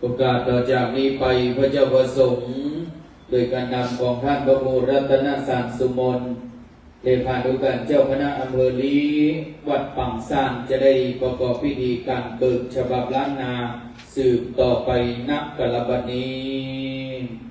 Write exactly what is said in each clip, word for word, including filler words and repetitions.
โอกาสต่อจากนี้ไป พระเจ้าประสงค์ โดยการนำของท่านพระครูรัตนสารสุมน เลขานุการเจ้าคณะอำเภอลี้ วัดปางซ่าน จะได้ประกอบพิธีการเบิกฉบับล้านนาสืบต่อไป ณ กาลบัดนี้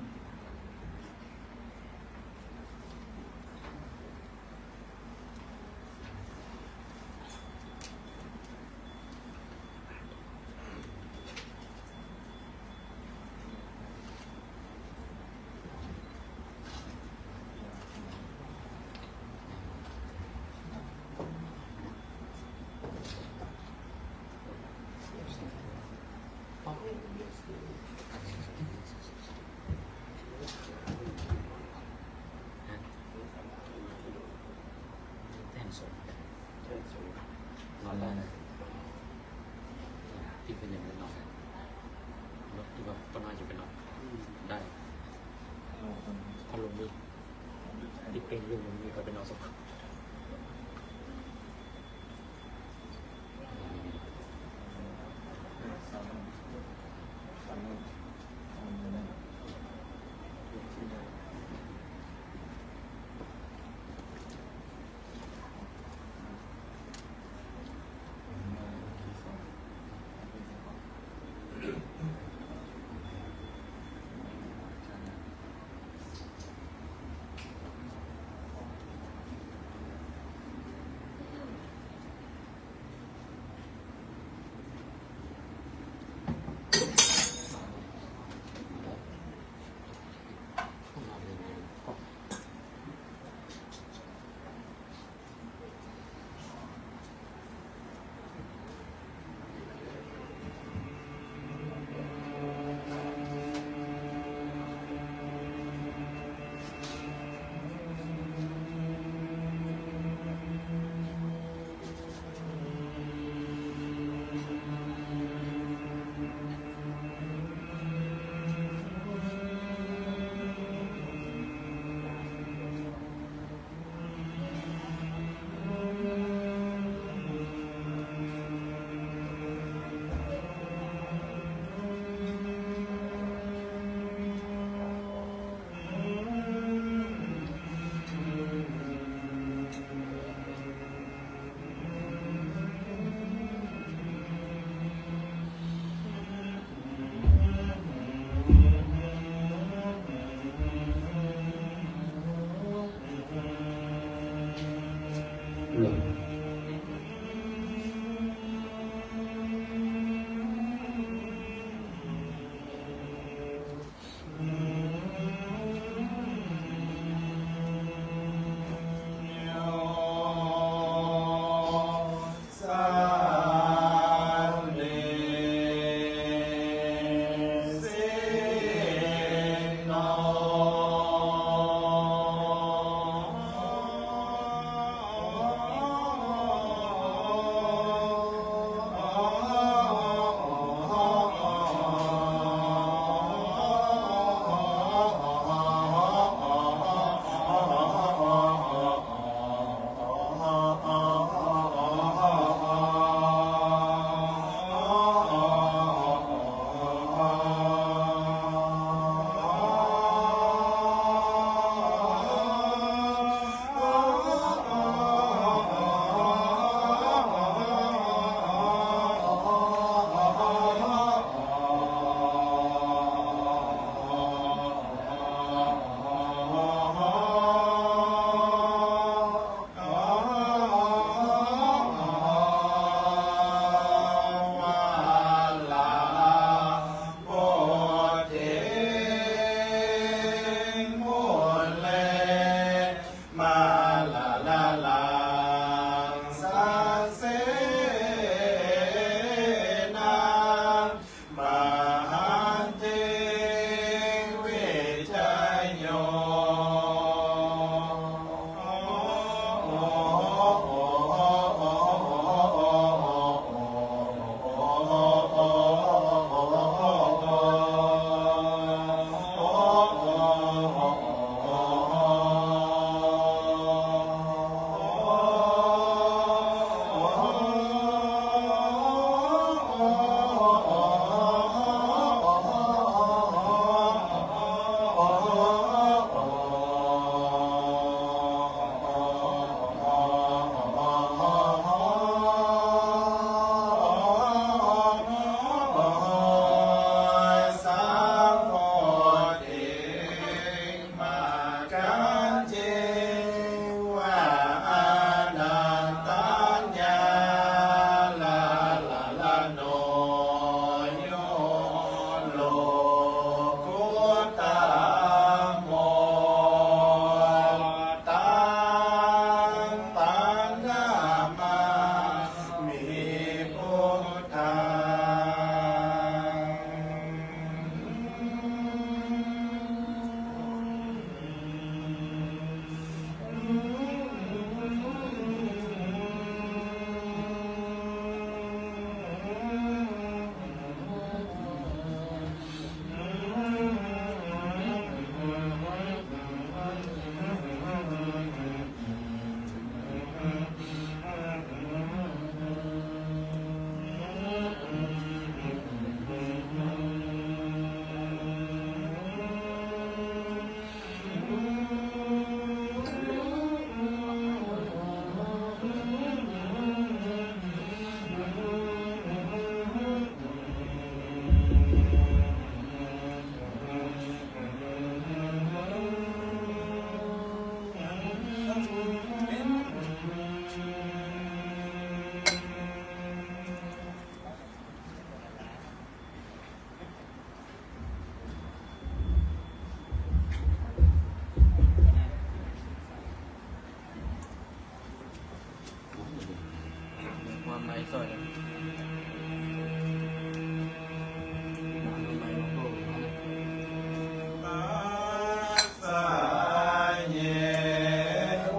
Tassa ye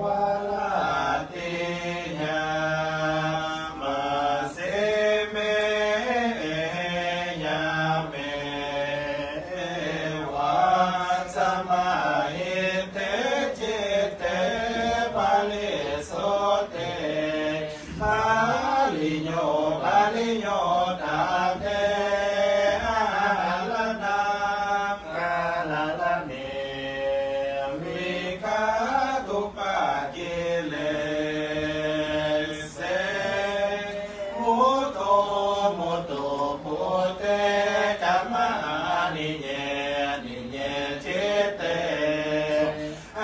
valattiyaṃ majjhime yame evaṃ samāhiṭṭhe citte parisuddhe pariññū pariyodāte ārāṇaṃ karalaṇe vikkhatupakilese mudhu mudhu buddhe kamaniye niye citte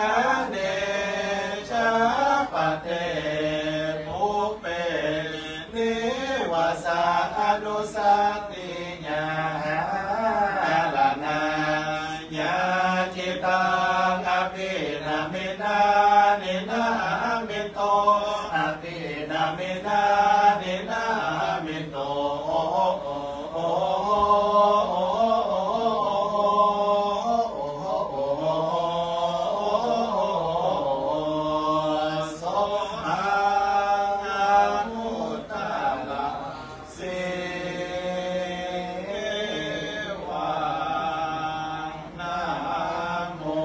anecca pate pubbe nivāsaṃ anusatiññā haraṇā ya cittaṃ abhinamina niyyāmitvā abhinamina niyyāmitvā sohamuttara sevaṃ namo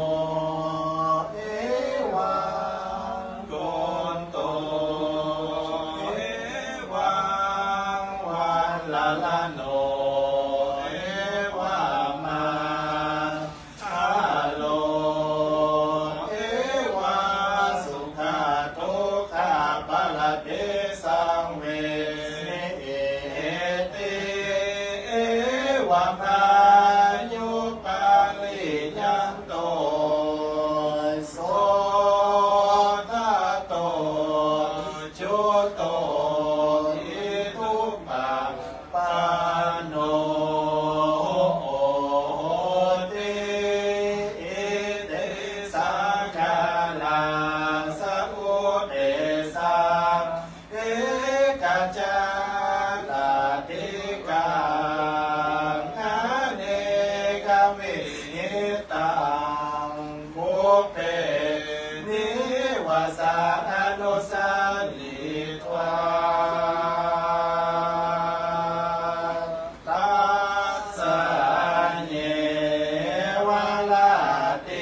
evaṃ kutto evaṃ varaṇo evaṃ ma galo evaṃ sukha dukkha parade saṃvedeti evaṃ bhāyu pariyanto so tato cutto iddhūpa panno hoti itesaṃ kārassa uddesa ekacarattikaṃ anekaviññātaṃ pubbe nivāsaṃ anusāritvā tassa ye valattiyaṃ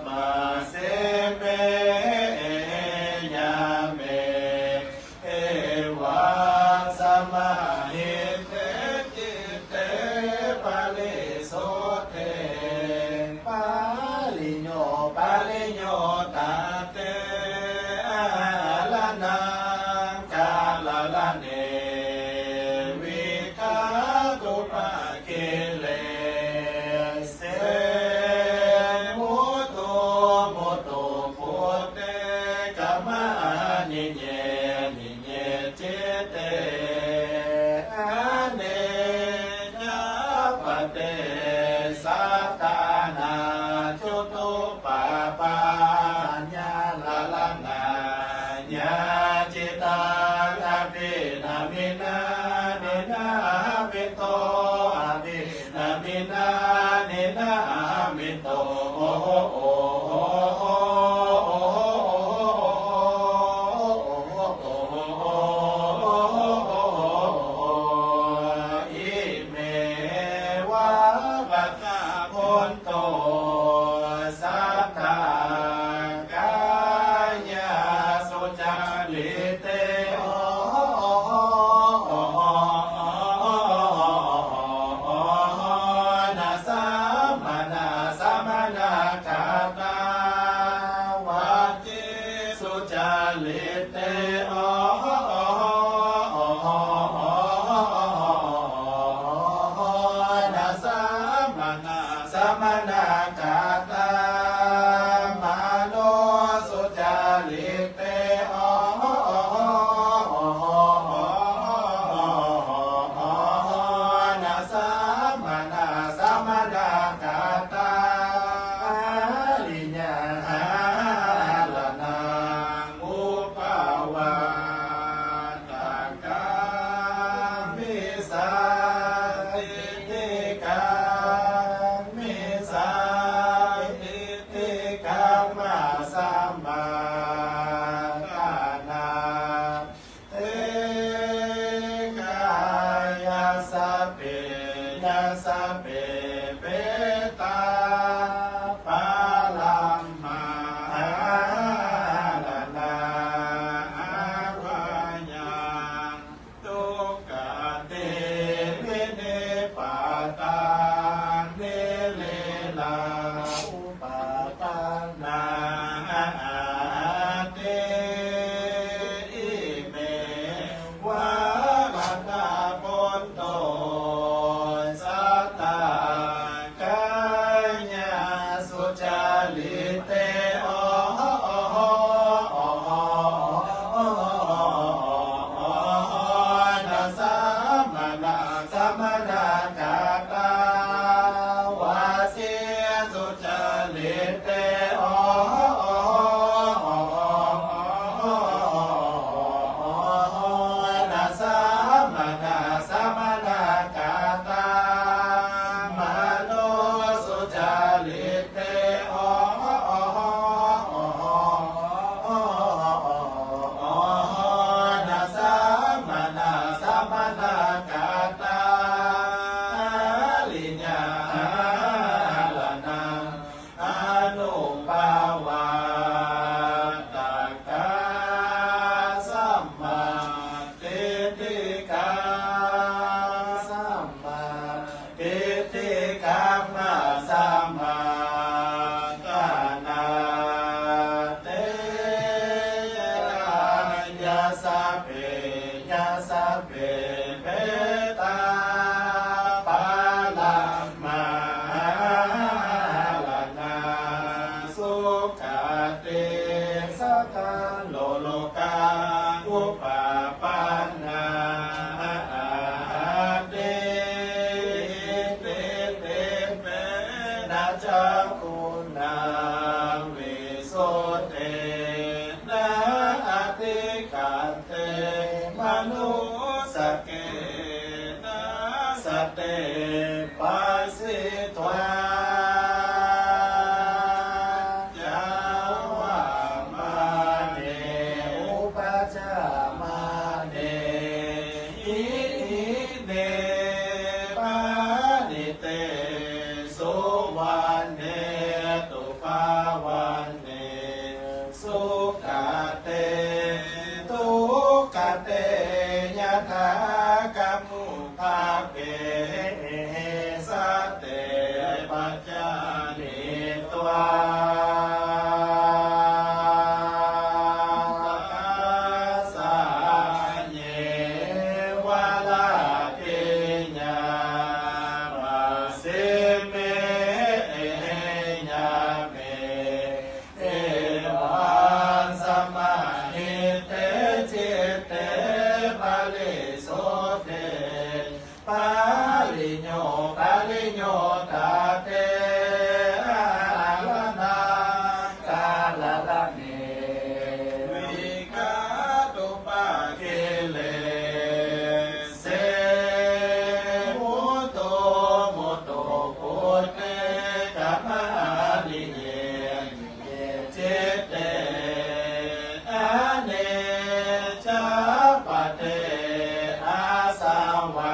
majjhime yame evaṃ samāhiṭṭhe citte parisuddhe pariññū pariyodāte ārāṇaṃ karalaṇe vikkhatupakilese mudhu mudhu buddhe kamaniye niye citte anecca pate sattanā cutūpapātaññā raraṇā ya cittaṃ abhinamina niyyāmitvā abhinamina niyyāmitvā imeva paṭibujjhanto sattā kāyā sucarite na samānā samānāgatā vacī sucarite na samānā samānāgatā khatthi satthā lokā uppapanna atthi iddhībhī pena cakkhuṇṇaṃ visuddhena adhiggateṃ manussake na sate pasitvā ca vamane upajjhamane ihine paṇīte suvaṇṇetu bhavane sugate dukkhate yathākkhemu pāpesi sate pajānītvā tassāyeva latthi ñāmasi me ñāme evaṃ samādhiṭṭhe citte parisuddhe pariñño pariññuttate araṇaṃ kallaṃ karane vigatūpakileṭṭhe se mutto mutto buddhe khamāmiye citte anecca pate āsavā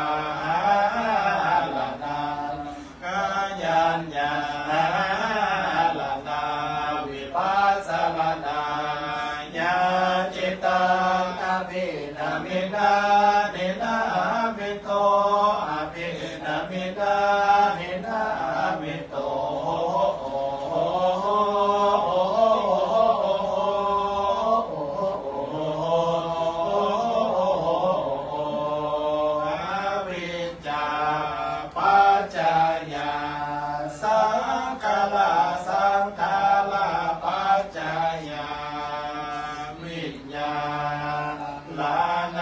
haraṇaṃ khayaññā haraṇā vippassaraṇā ñācittaṃ abhinandiyaṃ niyyānikaṃ abhinandiyaṃ niyyānikaṃ avijjāpaccayā saṅkhārā saṅkhārappaccayā viññāṇaṃ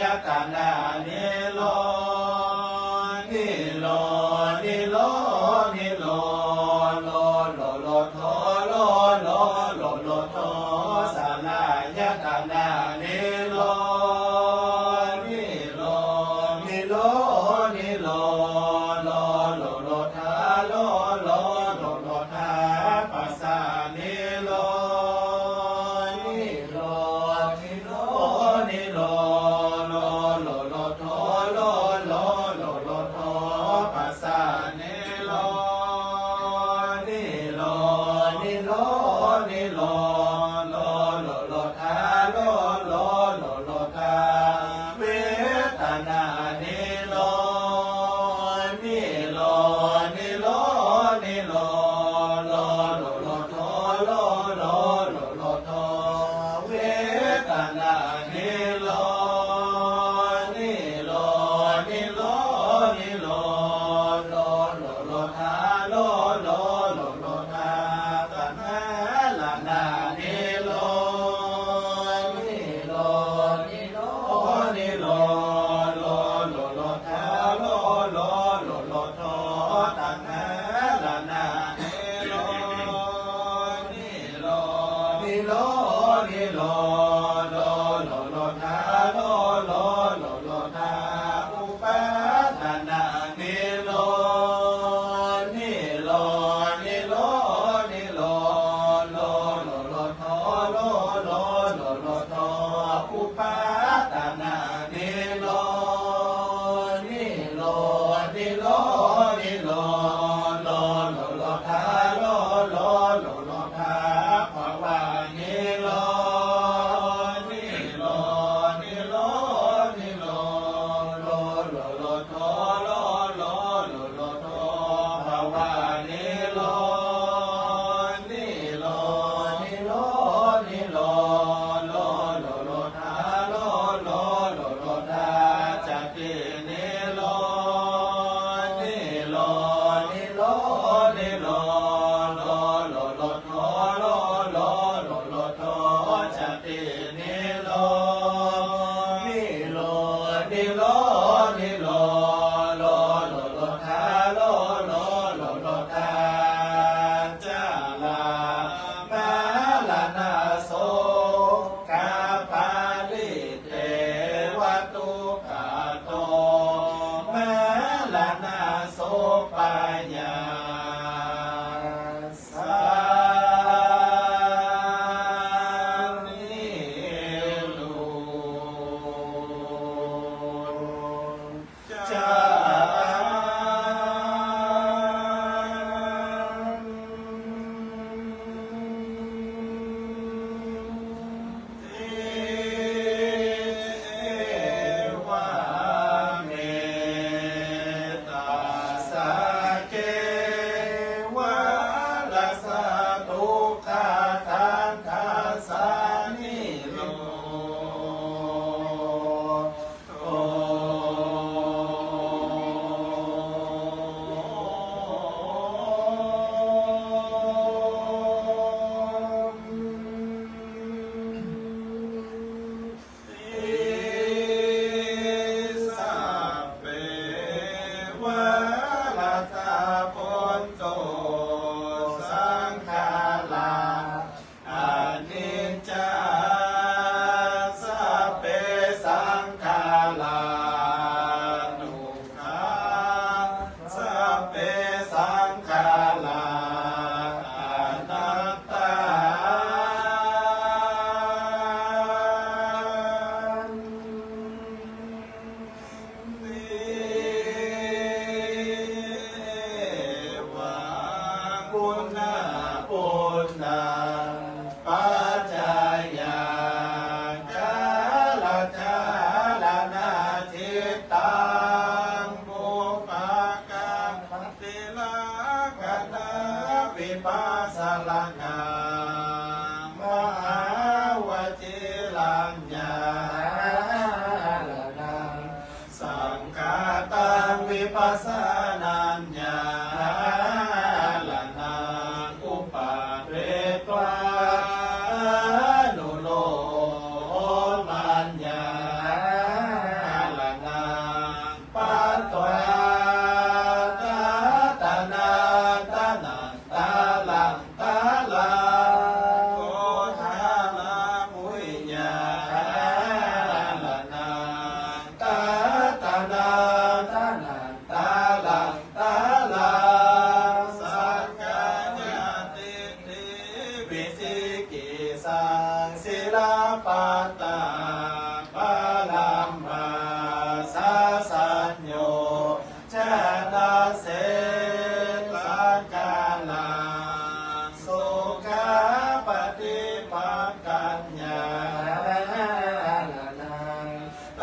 ยตนา นิโร นิโร นิโร นิโร โร โร โร โธ โร โร โร โร โธ สลายตนา นิโร นิโร นิโร นิโร โร โร โร ธา โร โร โร โร ธา ปัสสา นิโร นิโร นิโร นิโร โร โร โร โธ โร โร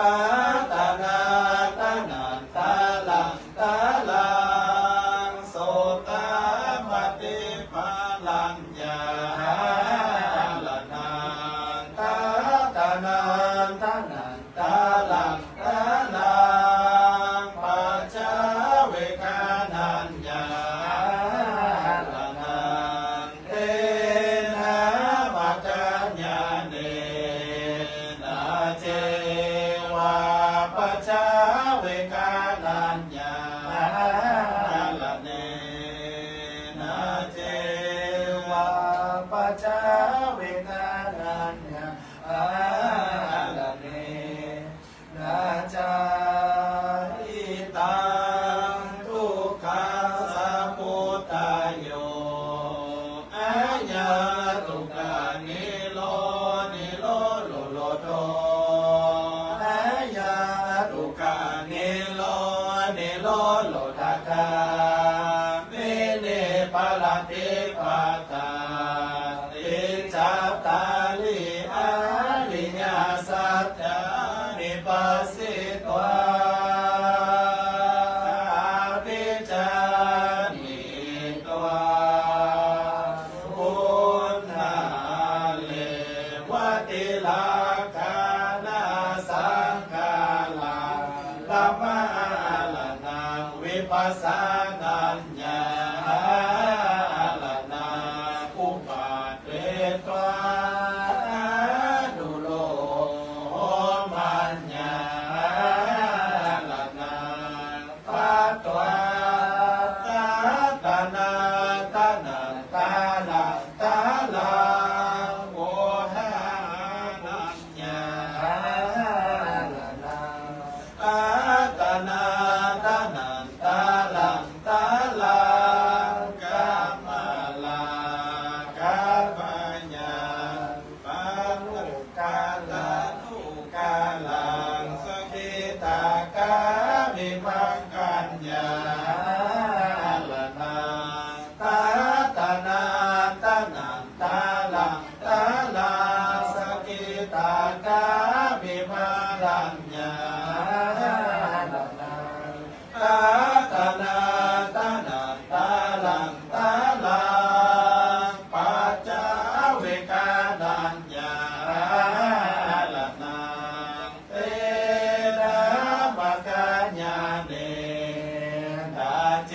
ตะนันตะนันตะลังตะลัง โสตะปะติปะลังญาละนันตะ ตะนันตะนันตะลังตะลัง ปัจจาเวกานัญญาละนัน เตนะ มัคคายาเนนะ เจวะ ปัจจาเวกานัญญาละเนนะ เจวะ ปัจจาเวกานัญญาละเนนะ จา อิตัง ทุกขะสะมุตะโย อะยัง ทุกขา นิโร นิโรโธ อะยัง ทุกขา นิโร นิโรโธ คามินี ปะปะติปะตา ติ จัตตาริ อะริยะสัจจานิ ปัสสิตวา อะภิชา นิตวา ปุณณะ เรวะติ รักขานะ สังขารา ละมะละนัง วิปัสสะนัญญาละนัง อุปาเทวะ อนุโลมะนัญญาละนัง ปัตวา ตะนันตะนันตะลังตะลัง โอทะปะนัญญาละนัง ตะนันตะนันตะลังตะลัง กะมะละกะปะยัง ปะนุกะตะนุกะลัง สะกิตะกามิมังคะัญญาละนัง ตะนันตะนันตะลังตะลัง สะกิตะกามิมังคะัญญาละนัง ตะนันตะนันตะลังตะลัง ปัจจาเวกานัญญาละนัง เตนะ มัคคายาเนนะ เจ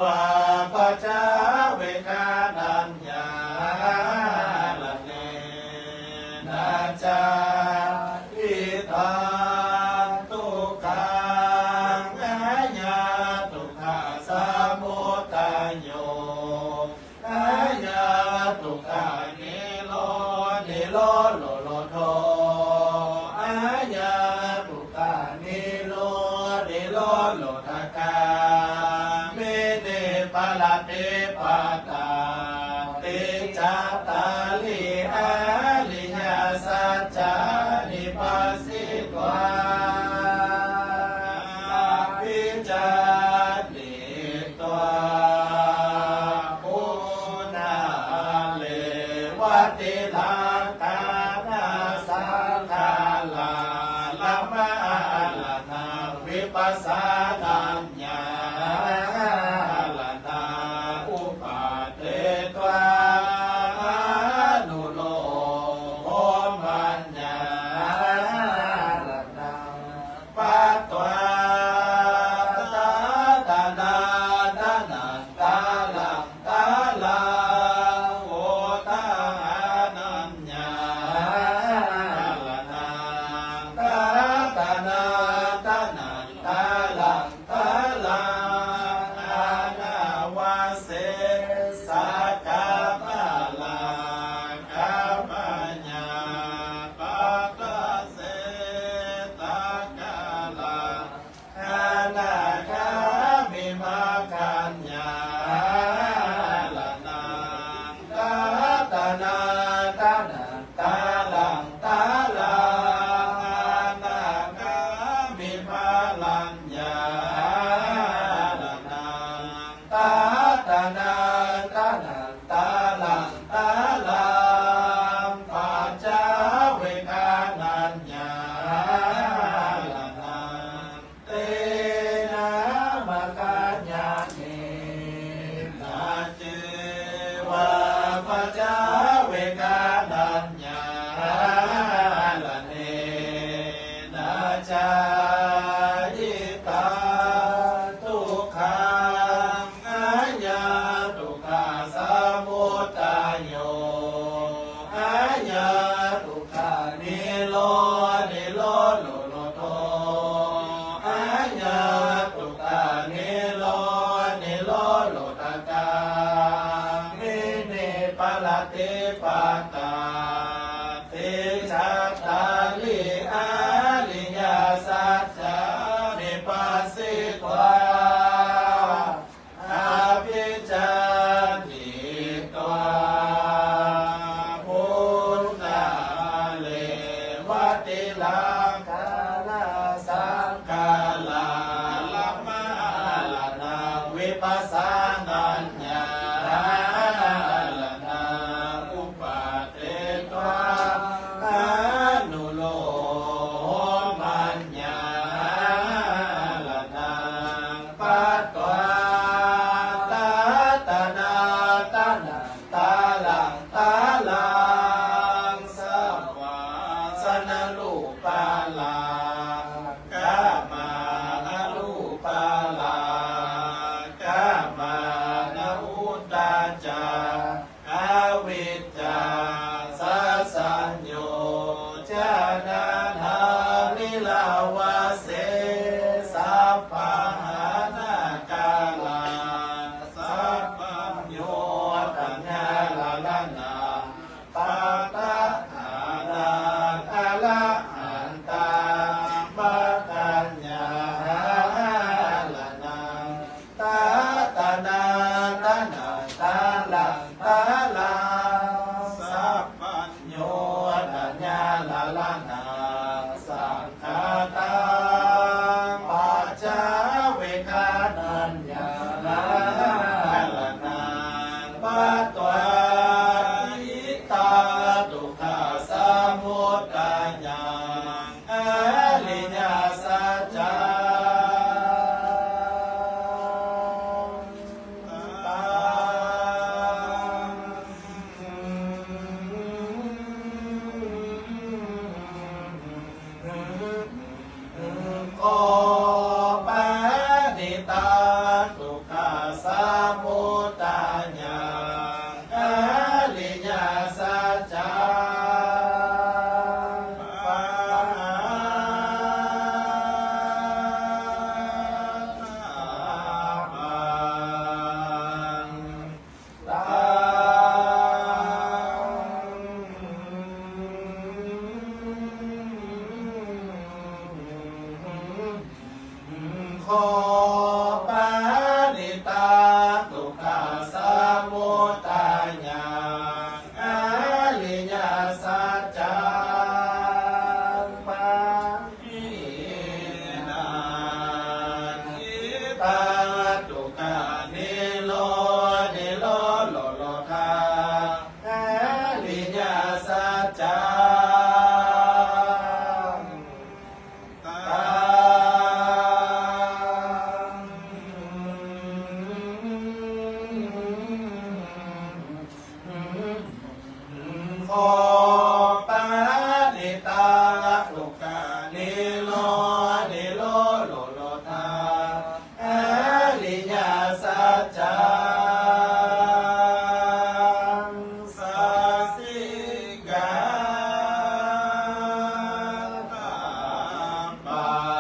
วะ ปัจจาเวกานัญญาละเนนะ จา อิตัง ทุกขัง อะยัง ทุกขะสะมุตะโย อะยัง ทุกขา นิโร นิโรโธ อะยัง ทุกขา นิโร นิโรโธ คามินี ปะปะติปะตา ติ จัตตาริ อะริยะสัจจานิ ปัสสิตวา อะภิชา นิตวา ปุณณะ เรวะติ รักขานะ สังขารา ละมะละนัง วิปัสสะนัญญาละนัง อุปาเทวะ อนุโลมะนัญญาละนัง ปัตวา ตะนันตะนันตะลังตะลัง โอทะปะนัญญาละนัง ตะนันตะนันตะลังต จายิตัง ทุกขัง อะเหตุกขะสมุตตะโย อะเหตุกขะนิโร นิโรโธ อะเหตุกขะนิโร นิโรโธคามินี ปะรัตติปะตา ติ จัตตาริ อะริยสัจจานิ ปัสสิตวา อะภิญญา ทิฏฐิตวา ปุณณะ เรวะ ติระ กา ละ สัง ขารารมะ อะระหัง วิปัสสะนัญญา อะระหัง อุปาเทตวา อะนุโลมัญญา อะระหัง ปัตวา ตะนะ ตะนะ ตะลัง ตะลัง สวาสะนะรูปาราคะ มานะรูปาราคะ มานะอุทธัจจะ อวิชชา สัสสัญโยชนะ ทานิรวเส สัพพะหานะการา สัพพัญญูตัญญา อะระหัง ปัตตะหานัง อะระหันตัง ปัตตัญญา อะระหัง ตะตะนะ ตะนะ ตะลัง ตะลัง สัพพัญญูตัญญา อะระหัง สัง ฆาตัง ปัจจเวกขะนัญญา อะระหัง ปัตตวา อิทัง ทุกขะสมุตตะยัง อะริยสัจจัง ตัง ขอปริตตะ ทุกขะสมุตตะยัง อะริยสัจจัง ปัตตา ตัง ขอปริตตะ ทุกขะสมุตตะยัง อะริยสัจจัง ปะ หินา ทิฏฐา ทุกขะนิโร นิโรโธคา อะริยสัจจัง ตัง ขอปริตตะ ทุกขะนิโร นิโรโธคา อะริยสัจจัง สัจฉิกา ปะ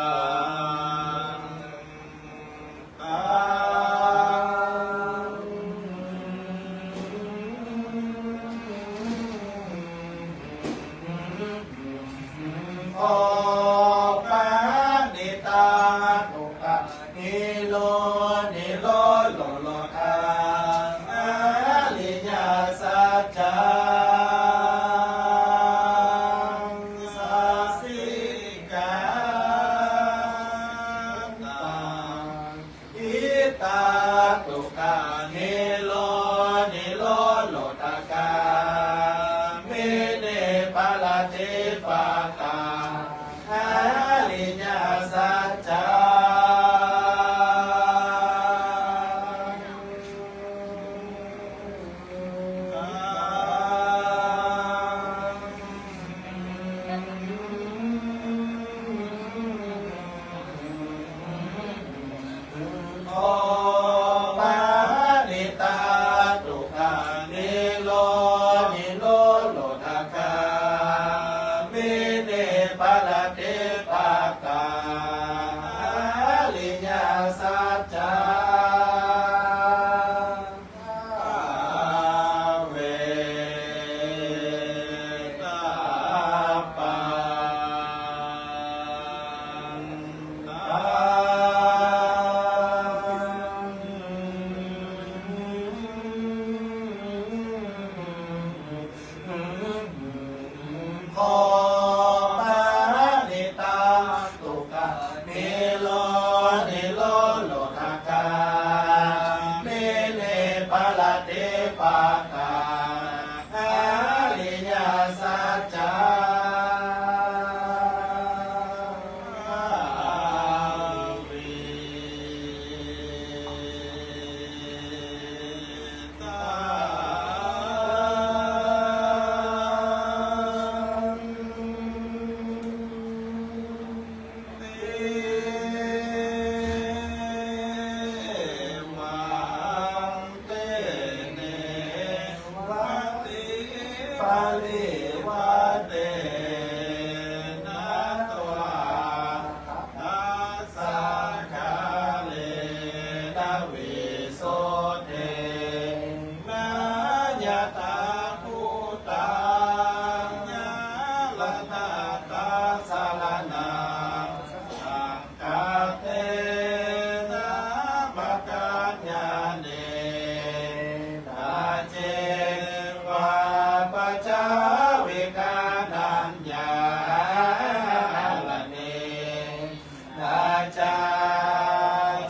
จา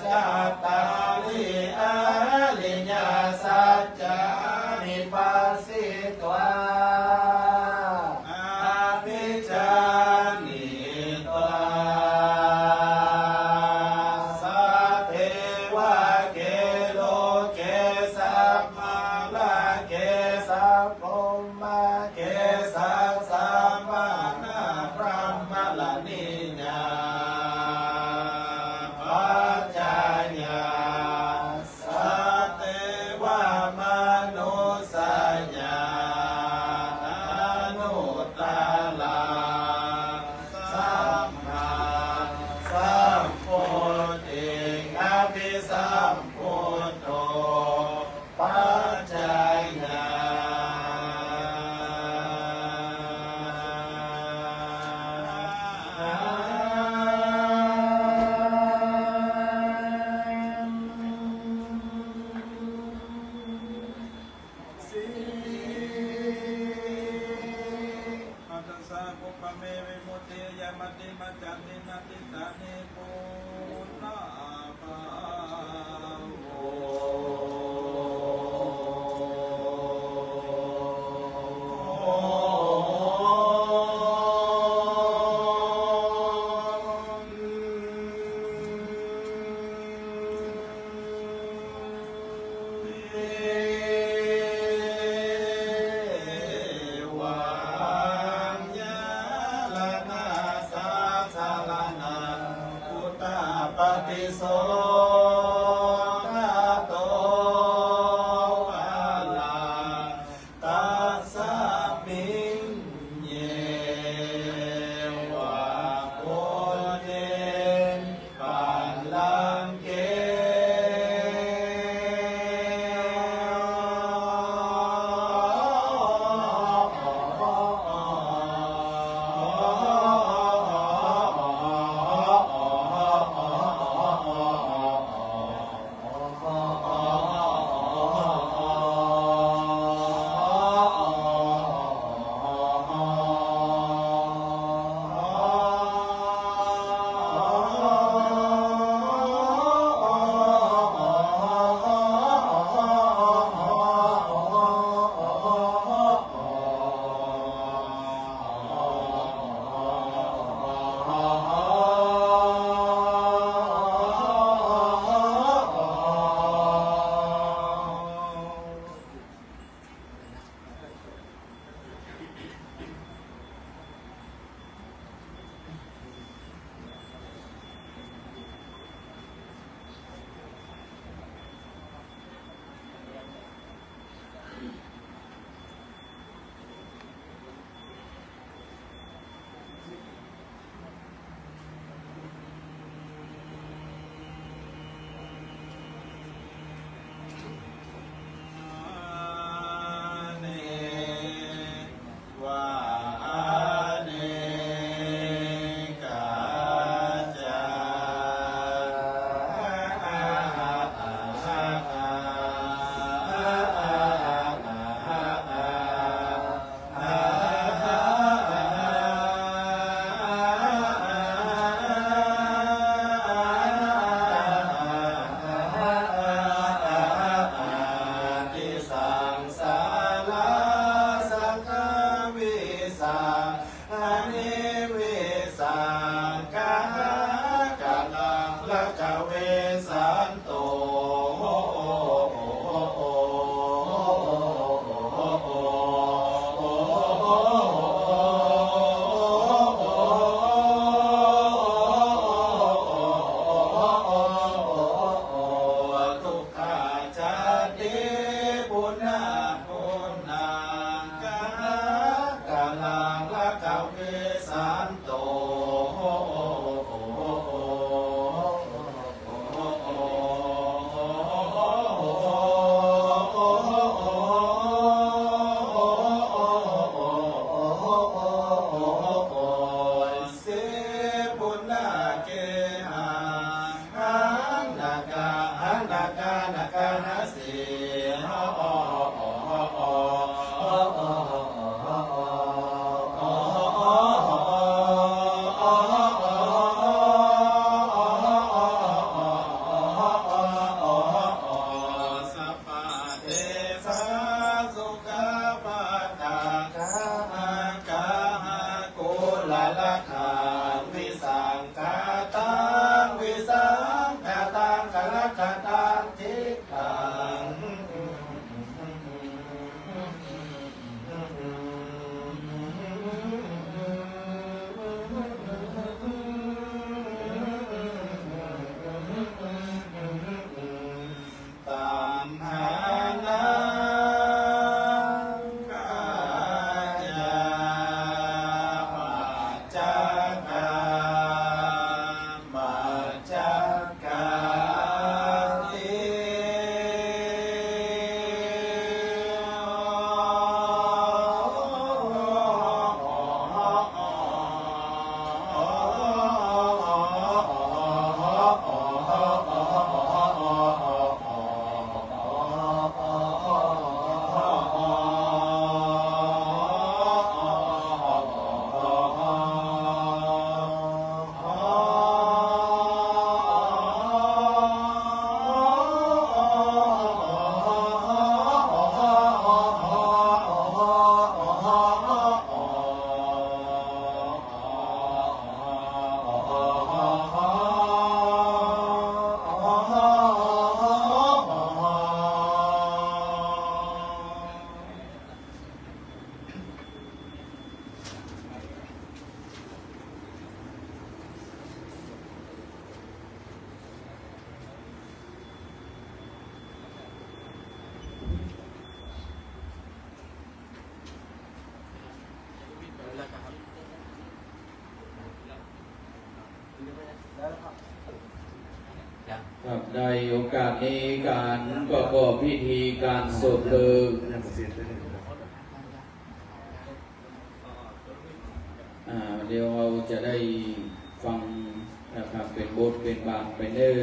จัตตาริ อริยสัจจานิ ปัสสิตวา อภิจานิตวา สัตเทวะ เก โลเก สัมมาระเก สัพพมะเก สัสสะมะนะ พรหมะรณียา ปัจจายา สัตเทวะ มนุสสะญา อนุตตะรัง สัมมาสัมโพธิง อภิสัมพุทโธ ปัจจายา สิ ปัสสะ ปุพพะเม วิมุตติยา มัชฌิมาจาริ นัตถิสานิ ปุณณภาโว เทวัง ญาณา สา สะระณัง พุทธัง ปะติโส ทะโต อะระหะ ตัสมิง เย วะ ปุณเณ ปัลลังเก ครับ ในโอกาสนี้ก๋านประกอบพิธีก๋านสวดเพลิง อ่า เดี๋ยวเฮาจะได้ฟังนะครับ เป๋นบทเป๋นบาทไปเน่อ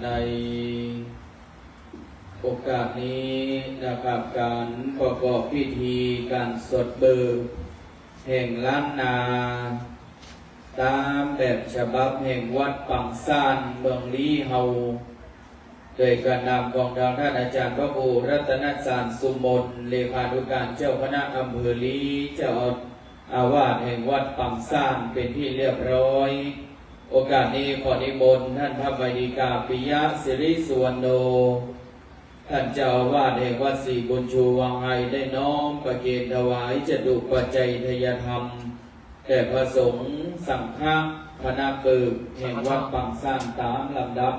ในโอกาสนี้นะครับ ก๋านประกอบพิธีก๋านสดเบิกแห่งล้านนา ต๋ามแบบฉบับแห่งวัดปังซ่านเมืองลี้เฮา โดยก๋านนำของทางต้านอาจ๋ารย์พระครูรัตนสารสุมน เลขานุก๋านเจ้าคณะอำเภอลี้ เจ้าอาวาสแห่งวัดปังซ่านเป๋นตี้เรียบร้อย โอกาสนี้ขอนิมนต์ต้านพระมหิกา ปิยะสิริสุวรรณโณ ต้านเจ้าอาวาสแห่งวัดศรีบุญชูวังไฮ ได้น้อมประเคนถวายจตุปัจจัยทายธรรม แด่พระสงฆ์สังฆะคณะเบิกแห่งวัดปังซ่านต๋ามลำดับ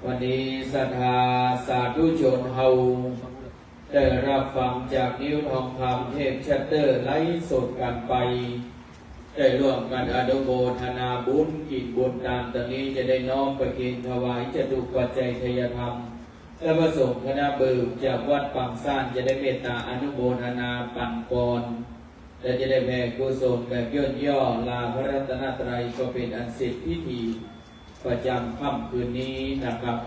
วันนี้ศรัทธาสาธุชนเฮา ได้ฮับฟังจากนิ้วทองคำเทพชัตเตอร์ไลฟ์สดกั๋นไป ได้ร่วมกั๋นอนุโมทนาบุญ กิ๋นบุญตาน ต๋อนนี้จะได้น้อมประเคนถวายจตุปัจจัยทายธรรม และพระสงฆ์คณะเบิกจากวัดปังซ่านจะได้เมตต๋าอนุโมทนาปั๋นปอน และจะได้แผ่กุศลแบบย่นย่อลาพระรัตนตรัย ก็เป๋นอันเสร็จพิธีประจ๋ำค่ำคืนนี้นะครับ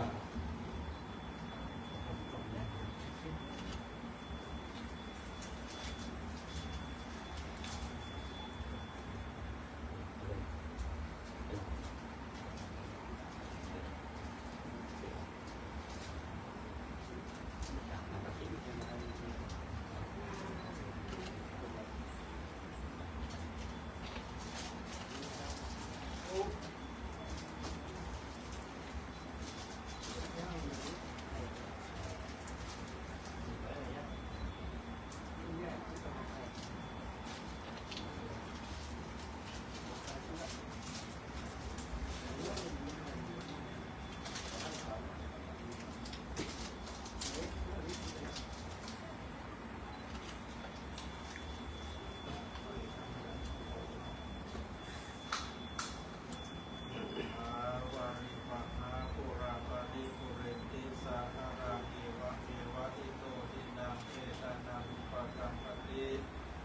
มหาปริปุเรนติสาคารัง เอวะเมวะอิโต ทินนังเปตานังอุปกัปปติ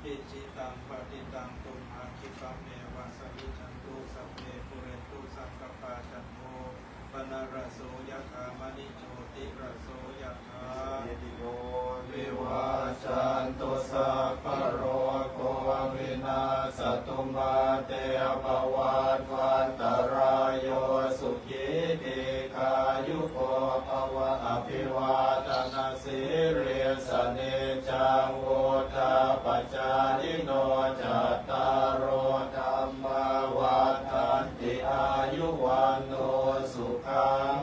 อิจฉิตังปัตถิตังตุมหัง ขิปปะเมวะสมิจฉันตุ สัพเพปุเรนตุสังกัปปา จันโท ปนรสโส ยะถา มะณิ โชติรสโส ยะถา สัพพีติโย วิวัจจันตุ สัพพะโรโค วินัสสะตุ มา เต ภะวัตวันตะราโย สุขี ทีฆายุโก ภะวะ อะภิวาทะนะ สีลิสสะ นิจจัง วุฑฒาปะจายิโน จัตตาโร ธัมมา วัฑฒันติ อายุ วัณโณ สุขัง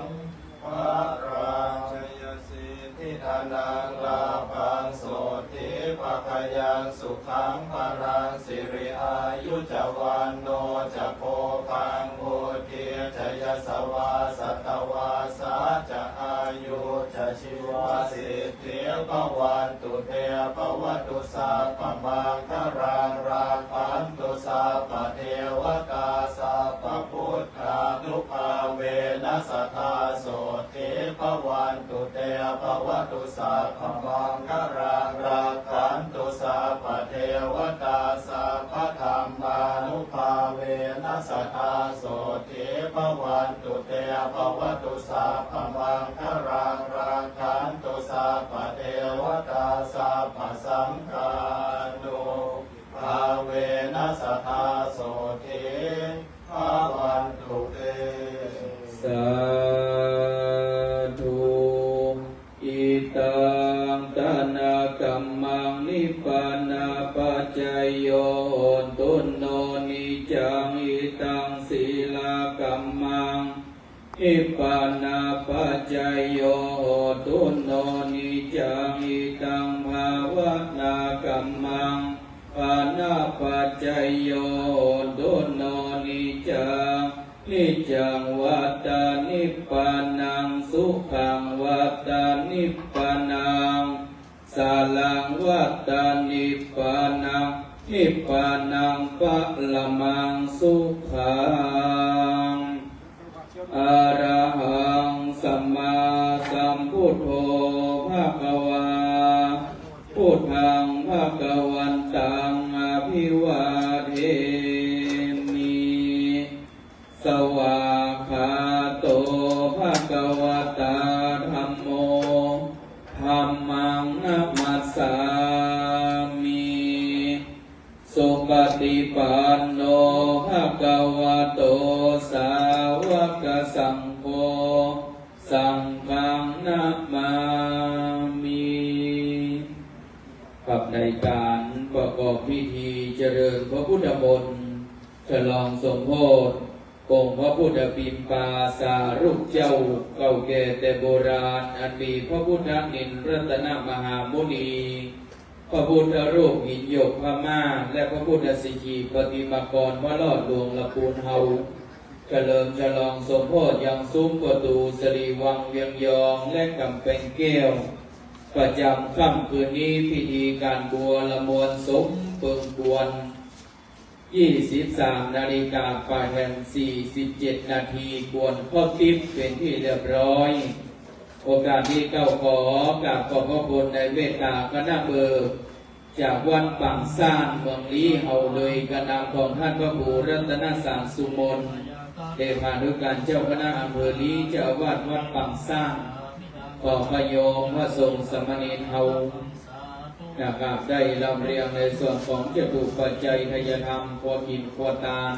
พะลัง ชัยสิทธิ ธนัง ลาภัง โสตถี ภะคะยัง สุขัง พะลัง สิริ อายุ จะ วัณโณ จะ โภคัง วุฑฒี จะ ยะสะวา สัตตะวาสา จะ อายุ จะ ชีวะสิทธิ ภะวันตุ เต ภะวะตุ สัพพะมังคะลัง รักขันตุ สัพพะเทวะตา สัพพะพุทธานุภาเวนะ สะทา โสตถี ภะวันตุ เต ภะวะตุ สัพพะมังคะลัง รักขันตุ สัพพะเทวะตา สัพพะธัมมานุภาเวนะ สะทา โสตถี ภะวันตุ เต ภะวะตุ สัพพะมังคะลัง รักขันตุ สัพพะเทวะตา สัพพะสังฆานุภาเวนะ สะทา โสตถี ภะวันตุ เต สาธุ อิตัง ทานะกัมมัง นิพพานะปัจจโย โหตุ โน นิจจัง อิตัง สีลากัมมัง นิพพานะปัจจโย โหตุ โน นิจจัง อิตัง ภาวนากัมมัง ปานะปัจจโย โหตุ โน นิจจัง นิจจัง วัตตา นิพพานัง สุขัง วัตตา นิพพานัง สารัง วัตตา นิพพานัง นิพพานัง ปะระมัง สุขัง อะระหัง สัมมาสัมพุทโธ ภะคะวา พุทธังภะคะวันตัง อะภิวาเทมิ สวากขาโต ภะคะวะตา ธัมโม ธัมมัง นะมัสสามิ สุปะฏิปันโน ภะคะวะโต สาวะกะสังโฆ สังฆัง นะมามิ กับในก๋านประกอบพิธีเจริญพระพุทธมนต์ ฉลองสมโภช องค์พระพุทธปิมปาสารูปเจ้าเก่าแก่แต่โบราณ อันมีพระพุทธนิลรัตนมหามุนี พระพุทธรูปหินหยกพม่า และพระพุทธสิขีปฏิมากรพระรอดหลวงละปูนเฮา เฉลิมฉลองสมโภชยังซุ้มประตูสิริวังเวียงยอง และก๋ำแปงแก้ว ประจ๋ำค่ำคืนนี้ พิธีก๋านบัวละมวลสมเปิงควร ยี่สิบสามนาฬิกา ปะแหมสี่สิบเจ็ดนาที กวนข้าวติ๊บเป๋นตี้เรียบร้อย โอกาสนี้เฮาขอกราบขอบพระคุณในเมตตาคณะเบิก จากวัดปางซ่านเมืองลี้เฮา โดยก๋านนำของต้านพระครูรัตนสารสุมน เลขานุก๋านเจ้าคณะอำเภอลี้ เจ้าอาวาสวัดปางซ่าน ขอพระโยมพระสงฆ์สามเณรเฮา นะครับ ได้ลำเรียงในส่วนของจตุปัจจัยทายธรรม ครัวกิ๋นครัวตาน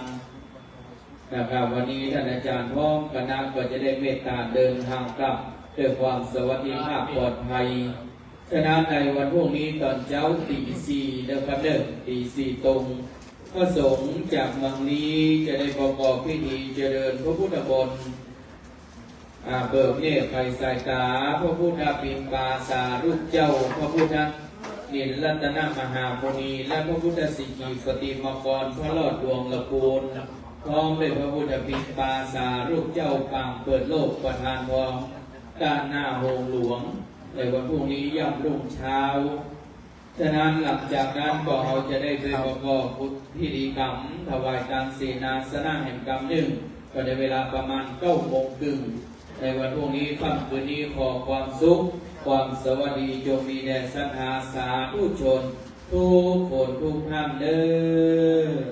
นะครับ วันนี้ต้านอาจ๋ารย์พร้อมคณะก็จะได้เมตตาเดินทางกลับด้วยความสวัสดิภาพปลอดภัย ฉะนั้นในวันพรุ่งนี้ต๋อนเจ๊าตี๋สี่นะครับเด้อ ตี๋สี่ตรง พระสงฆ์จากเมืองลี้จะได้ประกอบพิธีเจริญพระพุทธมนต์ อ่า เบิกเนตรไขสายต๋าพระพุทธปิมปาสารูปเจ้า พระพุทธนิลรัตนมหามุนี และพระพุทธสิขีปฏิมากรพระรอดหลวงละปูน พร้อมด้วยพระพุทธปิมปาสารูปเจ้าปางเปิดโลกประธานพร ต้านหน้าโฮงหลวง ในวันพรุ่งนี้ย่ำรุ่งเช้า ฉะนั้นหลังจากนั้นก็เฮาจะได้ไปประกอบพิธีกรรมถวายตานเสนาสนะแหมกำนึ่ง ก็ในเวลาประมาณเก้าโมงครึ่ง ในวันพรุ่งนี้ค่ำคืนนี้ขอความสุข ความสวัสดีจงมีแด่ศรัทธาสาธุชนทุกคนทุกท่านเด้อ